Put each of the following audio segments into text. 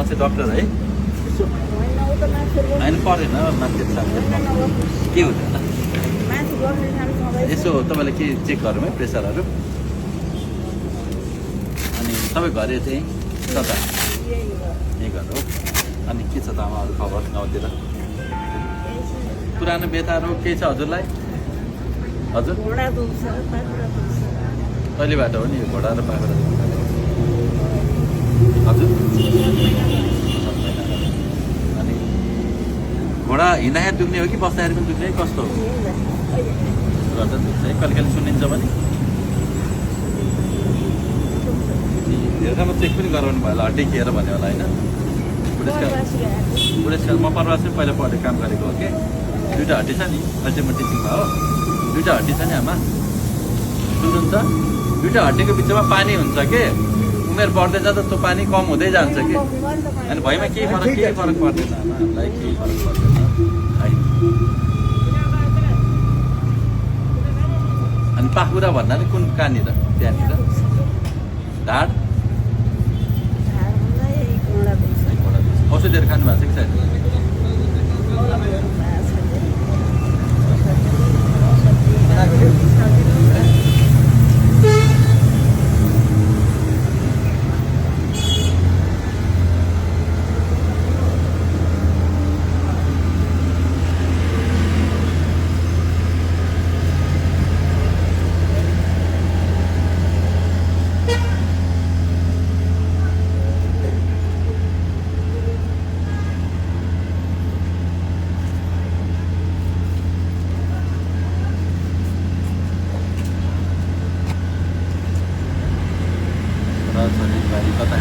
चाहिँ डक्टर है होइन परेन मान्छे के हुँदैन यसो तपाईँलाई के चेक गरौँ है प्रेसरहरू अनि तपाईँ घरे चाहिँ कता यही घर हो अनि के छ त आमाहरू खबर गाउँतिर पुरानो व्यथाहरू केही छ हजुरलाई हजुर कहिलेबाट हो नि यो घोडा र पाखुरा हजुर अनि घोडा हिँड्दाखेरि दुख्ने हो कि बस्दाखेरि पनि दुख्ने कस्तो हो गर्दा दुख्छ है कहिले कहिले सुनिन्छ भने हेर्दामा चेक पनि गराउनु भयो होला हड्डी केयर भन्यो होला होइन बुढेसकाल म परवासमै पहिला पढेँ काम गरेको हो कि दुईवटा हड्डी छ नि अहिले म टिचिङमा हो दुईवटा हड्डी छ नि आमा सुन्नुहुन्छ दुईवटा हड्डीको बिचमा पानी हुन्छ के उमेर बढ्दै जाँदा त्यो पानी कम हुँदै जान्छ कि अनि भैमा केही फरक पर्दैन आमालाई केही फरक पर्दैन है अनि पाखुरा भन्नाले कुन कहाँनिर त्यहाँनिर ढाड औषधिहरू खानु भएको छ कि छैन कता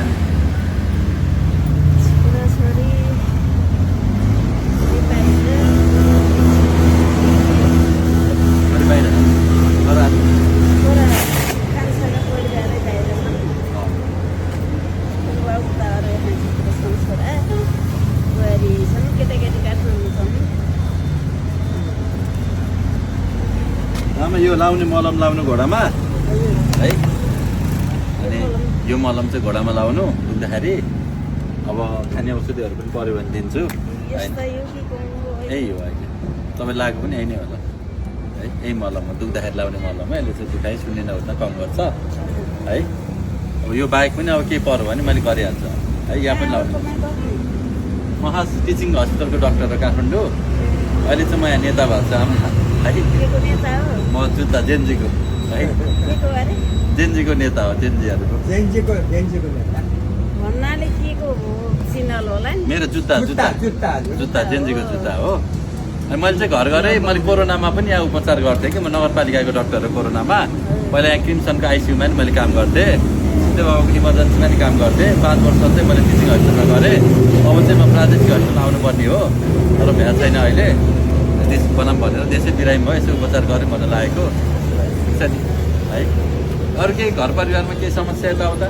आमा यो लाउने मलम लाउनु घोडामा है अनि यो मलम चाहिँ घोडामा लाउनु दुख्दाखेरि अब खाने औषधिहरू पनि पऱ्यो भने दिन्छु यही हो अहिले तपाईँ लाग्यो पनि यही नै होला है यही मलममा दुख्दाखेरि लाउने मलम है यसले चाहिँ दुखाइ सुन्ने नहुँदा कम गर्छ है अब यो बाहेक पनि अब केही पऱ्यो भने मैले गरिहाल्छु है यहाँ पनि लाउनु म खास टिचिङ हस्पिटलको डक्टर हो काठमाडौँ अहिले चाहिँ म यहाँ नेता भएको छु आमा है म जुत्ता जेन्जीको है जेन्जीको नेता हो जेन्जीहरूको मेरो जुत्ता जुत्ता जुत्ता जेन्जीको जुत्ता हो अनि मैले चाहिँ घर घरै मैले कोरोनामा पनि यहाँ उपचार गर्थेँ कि म नगरपालिकाको डक्टर हो कोरोनामा पहिला यहाँ क्रिम्सनको आइसियुमा पनि मैले काम गर्थेँ त्यो बाबाको इमर्जेन्सीमा नि काम गर्थेँ 5 वर्ष चाहिँ मैले टिचिङ हस्पिटलमा गरेँ अब चाहिँ म प्रादेशिक हस्पिटल आउनुपर्ने हो तर भ्या छैन अहिले देश बनाऊँ भनेर देशै बिरामी भयो यसो उपचार गरेँ भनेर लागेको है अरू केही घर परिवारमा केही समस्या यताउता